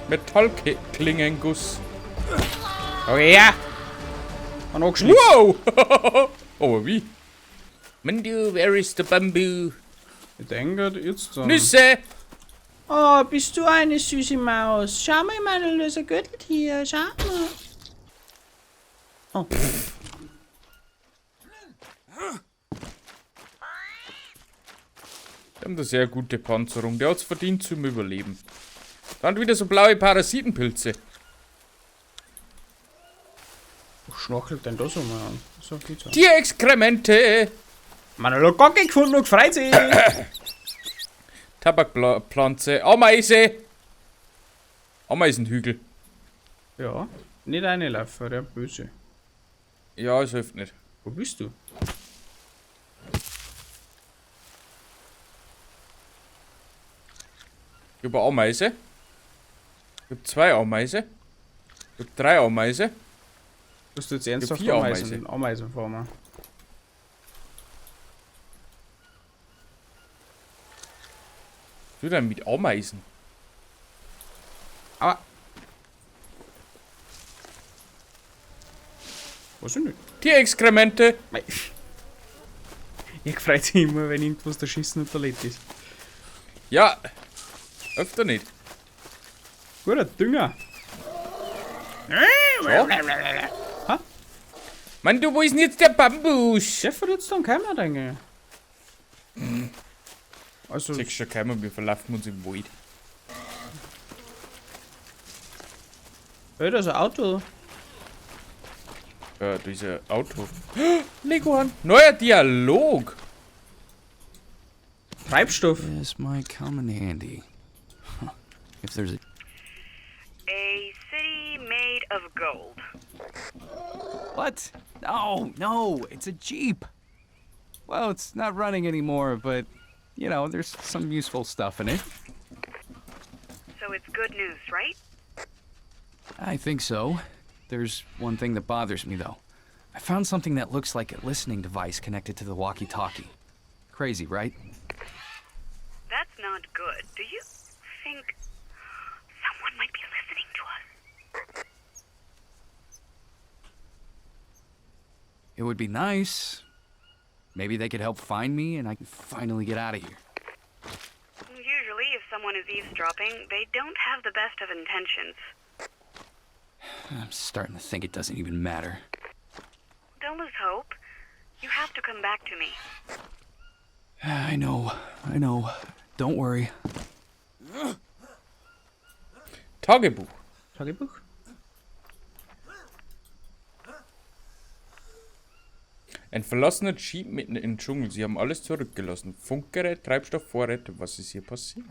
Metallklingenguss. Okay, ja! Und angeschnitzt. Wow! Aber wie? Mandu, where is the bamboo? Ich denke jetzt dann. Nüsse! Oh, bist du eine süße Maus? Schau mal, meine löse Gürteltier. Schau mal. Oh. Die haben da sehr gute Panzerung. Der hat's verdient zum Überleben. Dann wieder so blaue Parasitenpilze. Was schnorchelt denn da so mal an? So geht's auch. Tierexkremente! Manolo Gocke gefunden und gefreut sich. Tabakpflanze. Ameise! Ameisenhügel. Ja, nicht reinlaufen, der böse. Ja, es hilft nicht. Wo bist du? Ich hab eine Ameise. Ich hab zwei Ameise. Ich hab drei Ameise. Bist du jetzt ernsthaft vier Ameisen, Ameisenfarmer? Du denn mit Ameisen? Aua. Weiß ich nicht. Tierexkremente! Mei. Ich freut sich immer, wenn irgendwas da schießen und der Led ist. Ja! Öfter nicht. Guter Dünger. So. Ha? Mann, du, wo ist denn jetzt der Bambus? Der wird jetzt dann keiner, denke ich. Also, Siehst schon keiner, wir verlaufen uns im Wald. hey, da ist ein Auto. Ja, da ist ein Auto. Leguan. Neuer Dialog. Treibstoff. This might come in handy. Huh. If there's a A city made of gold. What? No, no, it's a Jeep. Well, it's not running anymore, but you know, there's some useful stuff in it. So it's good news, right? I think so. There's one thing that bothers me though. I found something that looks like a listening device connected to the walkie-talkie. Crazy, right? That's not good. Do you think someone might be listening to us? It would be nice. Maybe they could help find me and I can finally get out of here. Usually, if someone is eavesdropping, they don't have the best of intentions. I'm starting to think it doesn't even matter. Don't lose hope. You have to come back to me. I know, I know. Don't worry. Tagebuch. Tagebuch? Ein verlassener Jeep mitten im Dschungel. Sie haben alles zurückgelassen. Funkgerät, Treibstoff, Vorräte. Was ist hier passiert?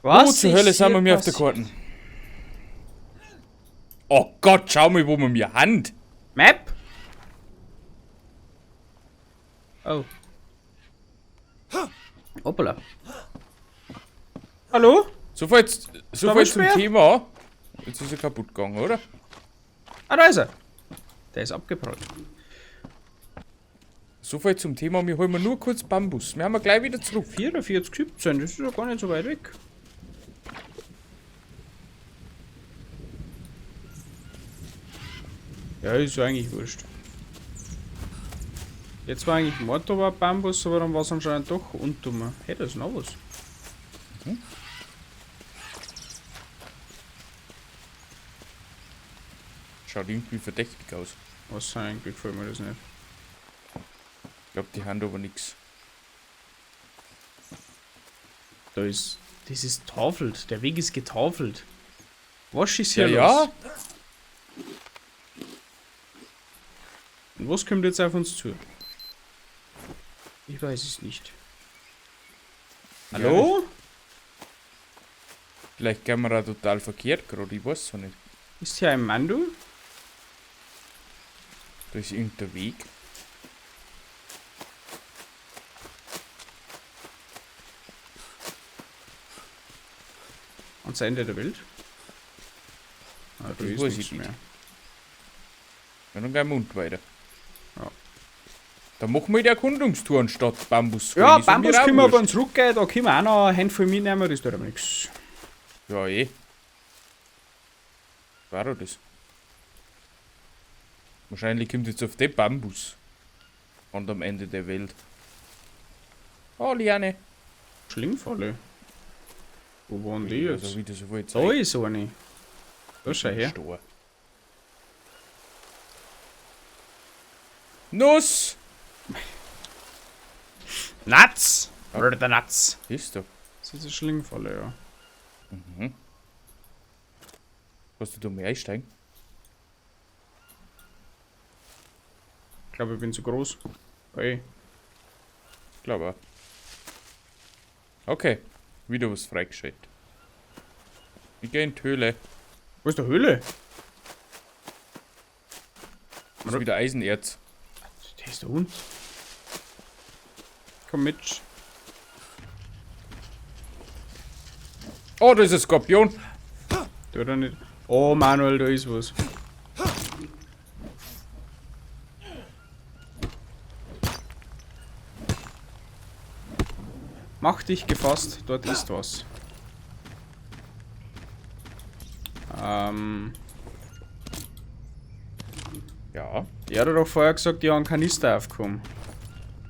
Was Wo zur Hölle ist sind wir hier mir auf der passiert? Karten? Oh Gott, schau mal, wo wir mir Hand. Map? Oh. Hoppala. Hallo? So viel, so Da viel bist zum du. Thema. Jetzt ist er kaputt gegangen, oder? Ah, da ist er. Der ist abgeprallt. So viel zum Thema, wir holen nur kurz Bambus. Wir haben ja gleich wieder zurück. 44, 17, das ist ja gar nicht so weit weg. Ja, ist ja eigentlich wurscht. Jetzt war eigentlich Motto war Bambus, aber dann war es anscheinend doch unten. Hey, da ist noch was. Schaut irgendwie verdächtig aus. Was eigentlich gefällt mir das nicht. Ich glaube, die haben aber nix. Da ist. Das ist tafelt. Der Weg ist getafelt. Was ist hier Ja, los? ja. Und was kommt jetzt auf uns zu? Ich weiß es nicht. Hallo? Vielleicht gehen wir da total verkehrt gerade, ich weiß es nicht. Ist hier ein Mandu? Da ist irgendein Weg. Ans Ende der Welt? Ah, da Das ist weiß nichts ich nicht. mehr. Ja, dann gehen wir unten weiter. Ja. Da machen wir die Erkundungstour anstatt Bambus. Ja, holen. Ist Bambus mir auch können wir wurscht. aber zurückgehen, da können wir auch noch eine Handvoll mitnehmen, das tut aber nichts. Ja, eh. War doch das. Wahrscheinlich kommt jetzt auf den Bambus. Und am Ende der Welt. Oh, Liane. Schlingfalle. Wo waren die Also jetzt? wieder so viel Da Zeug. ist eine. Da schau her. Stor. Nuss! Nuts! Where are the nuts? Ist doch. Das ist eine Schlingfalle, ja. Kannst du da mehr einsteigen? Ich glaube, ich bin zu groß. Okay. Glaube auch. Okay. Wieder was freigeschaltet. Ich gehe in die Höhle. Wo ist die Höhle? Das ist wieder Eisenerz. Der ist der Hund. Komm mit. Oh, da ist ein Skorpion. Tu da nicht. Oh, Manuel, da ist was. Mach dich gefasst, dort ist was. Ja. Der hat doch vorher gesagt, ich habe einen Kanister aufgekommen.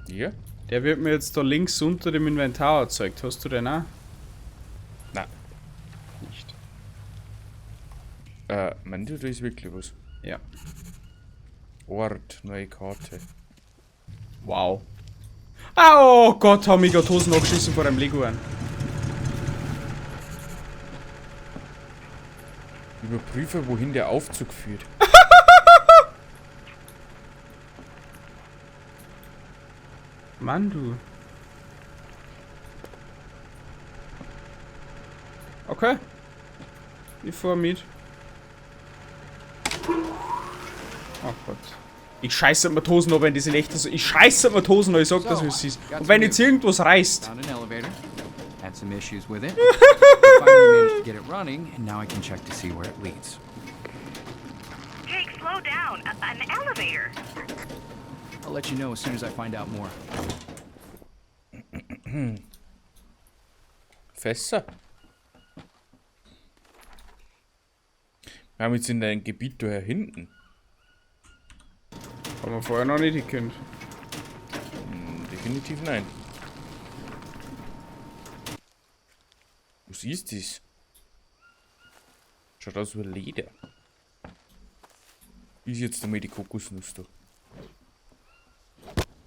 Hier? Der wird mir jetzt da links unter dem Inventar erzeugt. Hast du den auch? Nein. Nicht. Meinst du, da ist wirklich was? Ja. Ort, neue Karte. Wow. Ah, oh Gott, haben mich gerade Hosen angeschissen vor einem Leguan. Überprüfe, wohin der Aufzug führt. Mann, du. Okay. Ich fahr mit. Oh Gott. Ich scheiße mir die Hosen an, wenn diese Lichter so. Ich scheiße mir die Hosen an, ich sag das, wie es ist. Und wenn jetzt irgendwas reißt. Found an elevator. Had some issues with it. But finally managed to get it running, and now I can check to see where it leads. Jake, slow down. An elevator. I'll let you know as soon as I find out more. Fässer. Wir haben jetzt in dein Gebiet da hinten. Haben wir vorher noch nicht gekannt. Definitiv nein. Was ist das? Schaut aus wie Leder. Ist jetzt einmal die Kokosnuss da.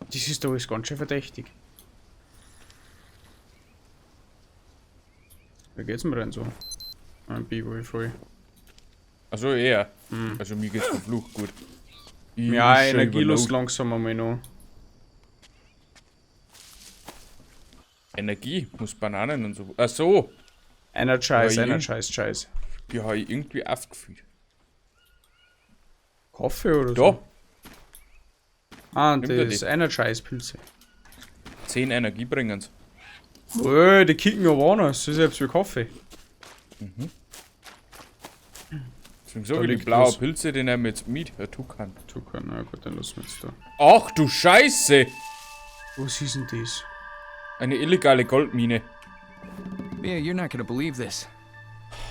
Das ist doch alles ganz schön verdächtig. Wie geht's mir denn so? Ein Bibo voll. Also eher. Also mir geht's verflucht gut. Ich Ja, muss schon energielos überload. langsam einmal noch. Energie, muss Bananen und so. Ach so. Energize, Ja, Energize, Scheiß. Die habe ich irgendwie aufgefüllt. Kaffee oder Da. so? Ah, und Nimm dir das die. Energize-Pilze. 10 Energie bringen's. Öh, die kicken aber anders. Das ist selbst wie Kaffee. Deswegen sag ich, die liegt blauen was. Pilze, die nehmen wir jetzt mit. Herr Tukan. Tukan, na gut, dann lassen wir jetzt da. Ach du Scheiße! Was ist denn das? Eine illegale Goldmine. Mia, you're not gonna believe this.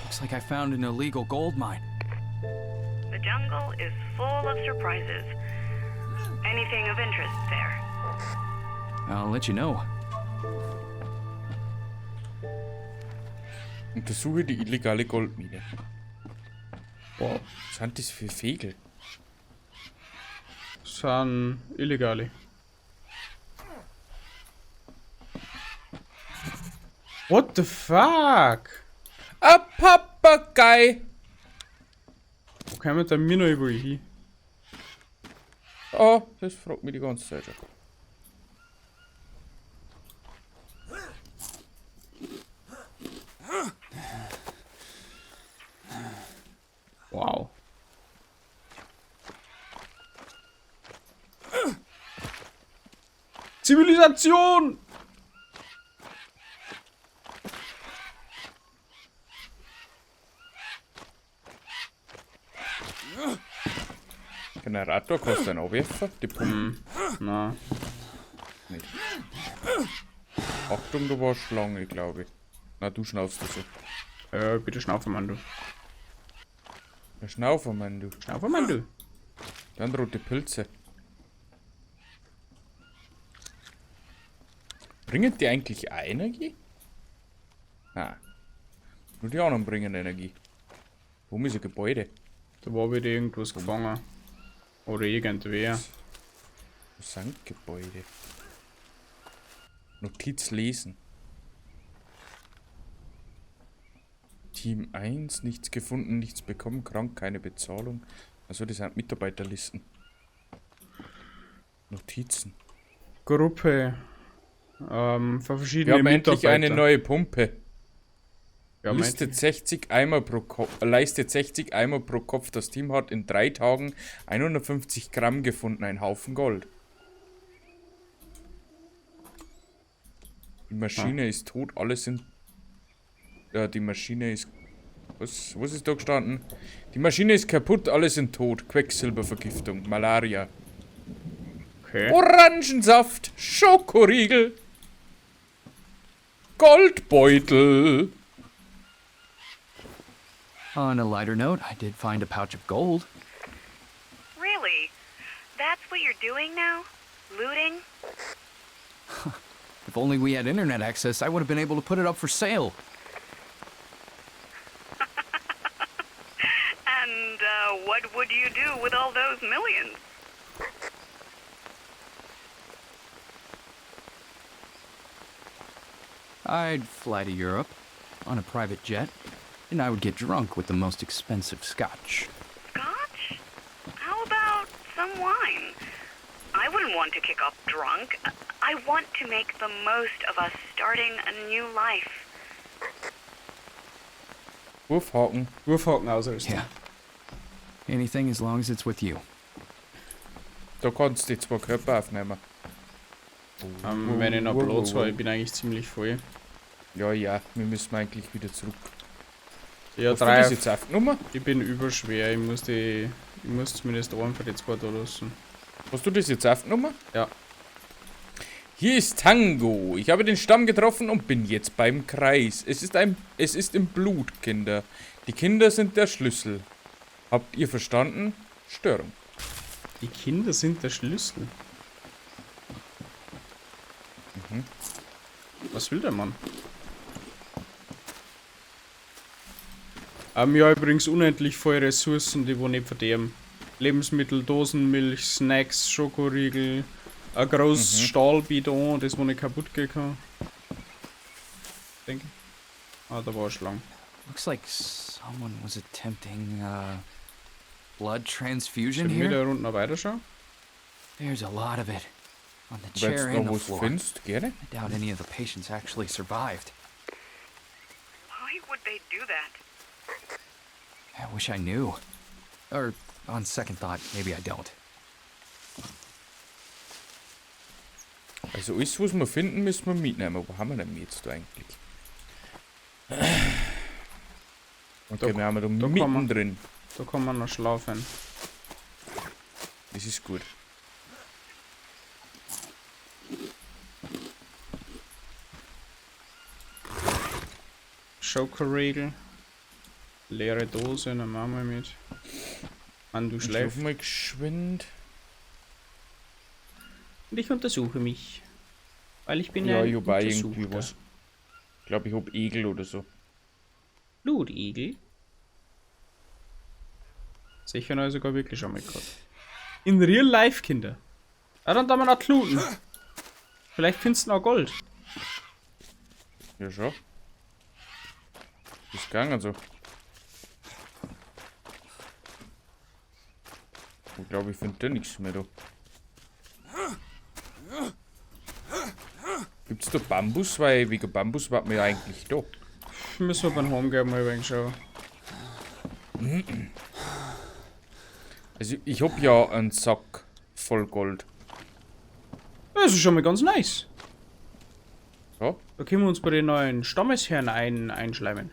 Looks like I found an illegal gold mine. The jungle is full of surprises. Anything of interest there? I'll let you know. Untersuche die illegale Goldmine. Wow. Was sind das für Fegel? Das sind illegale. What the fuck? A Papagei! Wo kommen denn wir noch überall hin? Oh, das fragt mich die ganze Zeit schon. Wow. Zivilisation! Generator kannst du einen abwerfen, die Pumpen. Na, Nicht. Achtung, da war Schlange, glaube ich. Na, du schnaufst so. Bitte Schnaufermann, du. Der Schnaufermann, du. Schnaufermann, du. Dann rote Pilze. Bringen die eigentlich auch Energie? Ah. Nur die anderen bringen Energie. Wo ist ein Gebäude? Da war wieder irgendwas gefangen. Oder irgendwer. Wo sind Gebäude? Notiz lesen. Team 1, nichts gefunden, nichts bekommen, krank, keine Bezahlung. Also das sind Mitarbeiterlisten. Notizen. Gruppe. Für verschiedene Wir haben endlich Mitarbeiter. eine neue Pumpe. Ja, Listet 60 Eimer pro Kopf, leistet 60 Eimer pro Kopf. Das Team hat in 3 Tagen 150 Gramm gefunden, ein Haufen Gold. Die Maschine ist tot, alle sind... Ja, die Maschine ist... Was ist da gestanden? Die Maschine ist kaputt, alle sind tot. Quecksilbervergiftung, Malaria. Okay. Orangensaft, Schokoriegel, Goldbeutel. On a lighter note, I did find a pouch of gold. Really? That's what you're doing now? Looting? If only we had internet access, I would have been able to put it up for sale. And what would you do with all those millions? I'd fly to Europe on a private jet, and I would get drunk with the most expensive scotch. Scotch? How about some wine? I wouldn't want to kick off drunk. I want to make the most of us starting a new life. Wurfhaken. Wurfhaken ausrüsten. Yeah. Anything as long as it's with you. Da kannst du die 2 Körper aufnehmen. Wenn ich noch Platz habe, ich bin eigentlich ziemlich voll. Ja, ja, wir müssen eigentlich wieder zurück. Ja, Hast du drei das jetzt aufgenommen? Ich bin überschwer, ich muss zumindest einen von den 2 da lassen. Hast du das jetzt aufgenommen? Ja. Hier ist Tango. Ich habe den Stamm getroffen und bin jetzt beim Kreis. Es ist im Blut, Kinder. Die Kinder sind der Schlüssel. Habt ihr verstanden? Störung. Die Kinder sind der Schlüssel. Mhm. Was will der Mann? Ja, übrigens unendlich viele Ressourcen, die wo nicht verderben. Lebensmittel, Dosen, Milch, Snacks, Schokoriegel, ein großes Stahlbidon, das wo nicht kaputt gehen kann. Denke ich. Ah, da war eine Schlange. Looks like someone was attempting blood transfusion Sollen wir here. da unten noch weiterschauen? There's a lot of it. On the Wenn chair du and noch the was floor. findest, gerne. I doubt any of the patients actually survived. Why would they do that? I wish I knew. Or, on second thought, maybe I don't. Also alles, was wir finden, müssen wir mitnehmen. Wo haben wir denn jetzt da eigentlich? Okay, Da- wir haben da da kann man- mittendrin. Da kann man noch schlafen. Das ist gut. Schokoriegel. Leere Dose, nehmen wir mal mit. Mann, du Ich schläfst. schlaf mal geschwind. Und ich untersuche mich. Weil ich bin Ja, ein ich hab auch irgendwie Untersuchter. was. Ich glaub, ich hab Egel oder so. Blutegel? Sicher noch sogar wirklich schon mal gehabt. In real life, Kinder. Ja, dann da wir noch looten. Vielleicht findest du noch Gold. Ja, schon. Ist gegangen so. Ich glaube, ich finde da nichts mehr da. Gibt's da Bambus? Weil wegen Bambus warten wir ja eigentlich da. Müssen wir beim Heimgehen mal ein wenig schauen. Also ich hab ja einen Sack voll Gold. Das ist schon mal ganz nice. Ja. Da können wir uns bei den neuen Stammesherren einschleimen.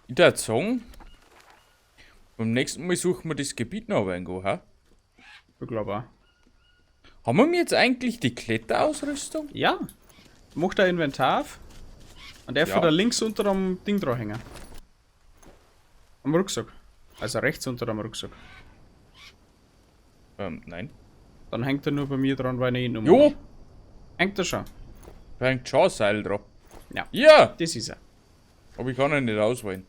Ich würd sagen, beim nächsten Mal suchen wir das Gebiet noch ein wenig, ha? Ich glaub auch. Haben wir jetzt eigentlich die Kletterausrüstung? Ja. Mach dein Inventar auf. Und der Ja. von da links unter am Ding dran hängen. Am Rucksack. Also rechts unter am Rucksack. Nein. Dann hängt er nur bei mir dran, weil ich ihn Jo! Hängt er schon. Da hängt schon ein Seil dran. Ja. Ja! Das ist er. Aber ich kann ihn nicht auswählen.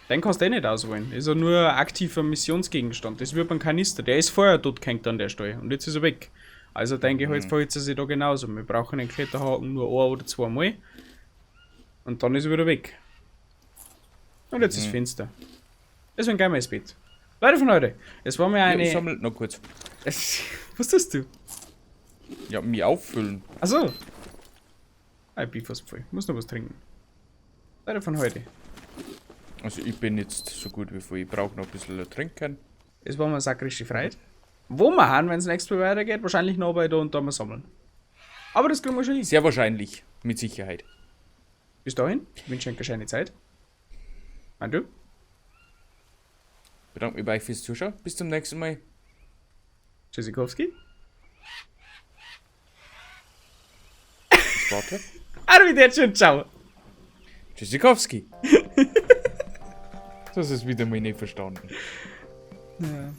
Den kannst du eh nicht auswählen. Ist er nur ein aktiver Missionsgegenstand. Das wird beim Kanister. Der ist vorher dort gehängt an der Stelle. Und jetzt ist er weg. Also denke ich, jetzt verhält er sich da genauso. Wir brauchen den Kletterhaken nur ein oder zweimal. Und dann ist er wieder weg. Und jetzt ist finster. Deswegen gehen wir ins Bett. Leute von heute, es war mir Ja, eine. ich sammle noch kurz. Was tust du? Ja, mich auffüllen. Achso. Ich bin fast voll. Muss noch was trinken. Leute von heute. Also ich bin jetzt so gut wie voll. Ich brauche noch ein bisschen trinken. Es war mir eine sakrische Freude. Wo wir haben, wenn es nächstes Mal weitergeht, wahrscheinlich noch bei da und da mal sammeln. Aber das kriegen wir schon hin. Sehr wahrscheinlich. Mit Sicherheit. Bis dahin, wünsche ich eine schöne Zeit. Und du? Bedanke mich bei euch fürs Zuschauen. Bis zum nächsten Mal. Tschüssikowski. Ich warte. Arrivederci und ciao. Tschüssikowski. Das ist wieder mal nicht verstanden. Ja.